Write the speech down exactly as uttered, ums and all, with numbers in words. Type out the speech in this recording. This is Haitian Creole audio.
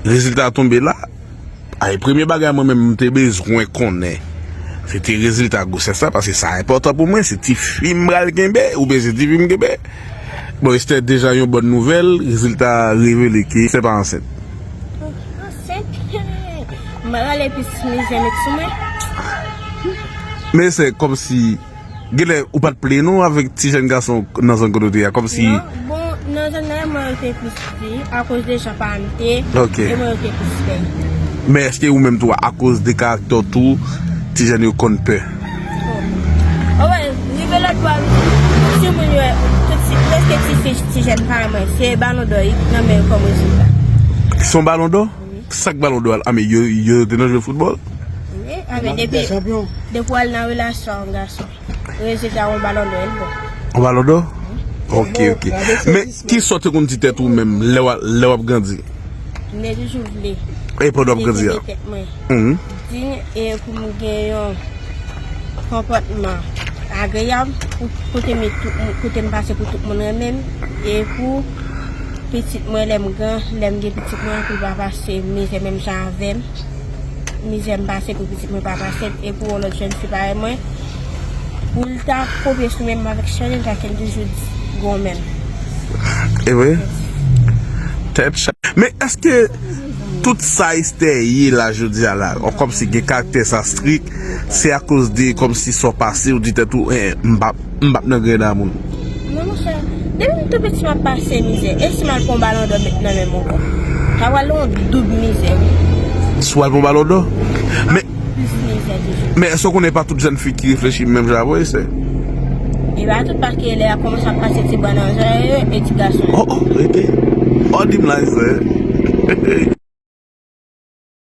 Rezilta a tonbe la. Ay, premye bagay mwen menm m te bezwen konnen, se te rezilta gwosès la, paske sa enpòtan pou mwen, se tifi m pral kenbe, oubyen se tifi m kenbe. Bon, Esther, deja yon bòn nouvèl, rezilta a revele ke Esther pa ansent. Ansent? M rale plis mizè met sou mwen. Men se kòmsi, genlè ou pa t plenn ou avèk ti jèn gason nan zòn kote w te ye a, kòmsi. Non, bon, nan zòn nan, mwen rete plis di, akoz de jan pa m te, Ok. E mwen rete plis pè. Men èske ou menm tou, akoz de karaktè w tou, ti jèn yo konn pè? Bon. Ou wè, rive lòt bò, tout timoun yo, tout ti, prèske ti fi, ti jèn parèy mwen, se balon dò, nan men yo kòm rezilta. Se yon balon dò? Wi. Sa k balon dò a, a, men yo, yo te nan jwe foutbòl? Wi, a, men depi, depi w al nan relasyon ak yon gason, rezilta yon balon dò, l bon. Yon balon dò? Ok, ok. Men, kisa w te konn di tèt ou menm, lè w a, lè w ap grandi? M te toujou vle. E pandan w ap grandi a? Devlope tèt mwen. Mhm. Di, e pou m gen yon konpòtman agreyab, pou kote m, tout moun, kote m pase pou tout moun renmen m, e pou pitit mwen, lè m gran, lè m gen pitit mwen, pou l pa pase mizè menm jan avè m. Mizè m pase pou pitit mwen pa pase l, e pou yon lòt jèn fi parèy mwen, pou l ta kopye sou menm avèk Chanel, paske l toujou di granmè m. E vre? Tèt chaje. Men èske tout sa Esther ye la jodi a la, kòmsi gen karaktè sa strik, se akoz de kòmsi sa w pase, ou di tèt ou, eh, m p ap, m p ap nan grenn a moun? Non, monchè, depi m tou piti, m ap pase mizè. E si m al pran balon dò met nan men m ankò? Sa pral yon doub mizè, wi. Si w al pran balon dò? Men, plis mizè toujou. Men èske w konnen pa tout jèn fi ki reflechi menm jan avè w, Esther? E pa tout, paske lè y ap kòmanse ap pase ti bwa nan zòrèy yo, e ti gason. Oh, oh, rete. Oh, di m la, Esther.